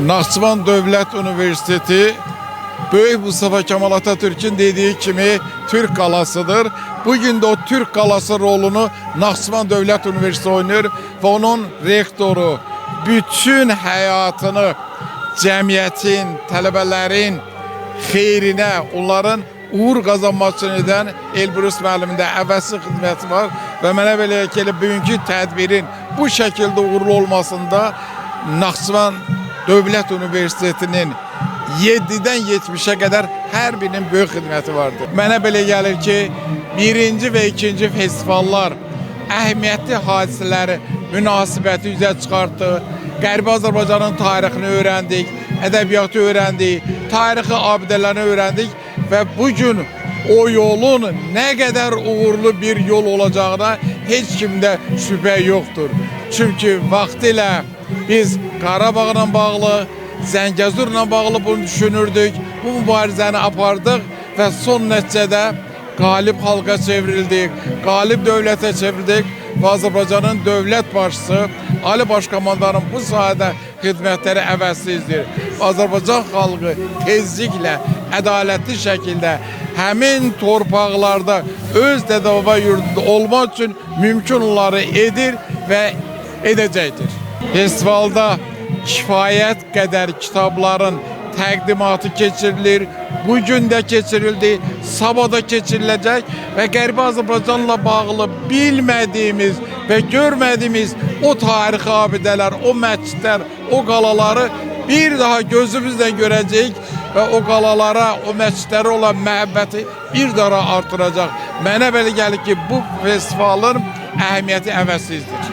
Naxçıvan Dövlət Universiteti Böyük Mustafa Kemal Atatürk'ün dediği kimi Türk qalasıdır. Bugün de o Türk qalası rolunu Naxçıvan Dövlət Universiteti oynuyor ve onun rektoru bütün həyatını cəmiyyətin, tələbələrin xeyrinə, onların uğur qazanması üçün edən Elbrus müəllimin də əvəzsiz xidməti var və mənə belə gəlir bugünkü tədbirin bu şəkildə uğurlu olmasında Naxçıvan Dövlət Universitetinin 7-dən 70-ə qədər hər birinin böyük xidməti vardır. Mənə belə gəlir ki, birinci və ikinci festivallar əhəmiyyətli hadisələri, münasibəti üzə çıxartdı. Qərbi Azərbaycanın tarixini öyrəndik, ədəbiyyatı öyrəndik, tarixi abidələrini öyrəndik və bu gün o yolun nə qədər uğurlu bir yol olacağına heç kimdə şübhə yoxdur. Çünki vaxtilə biz Qarabağla bağlı, Zəngəzurla bağlı bunu düşünürdük, bu mübarizəni apardıq və son nəticədə qalib xalqa çevrildik, qalib dövlətə çevrildik və Azərbaycanın dövlət başçısı Ali Başkomandanın bu sahədə xidmətləri əvəzsizdir. Azərbaycan xalqı tezliklə, ədalətli şəkildə həmin torpaqlarda öz dədə-baba yurdunda olmaq üçün mümkün olanları edir və edəcəkdir. Festivalda kifayət qədər kitabların təqdimatı keçirilir. Bu gün də keçirildi, sabah da keçiriləcək və Qərbi Azərbaycanla bağlı bilmədiyimiz və görmədiyimiz o tarixi abidələr, o məscidlər, o qalaları bir daha gözümüzlə görəcəyik və o qalalara, o məscidlərə olan məhəbbəti bir daha artıracaq. Mənə belə gəlir ki, bu festivalın əhəmiyyəti əvəzsizdir.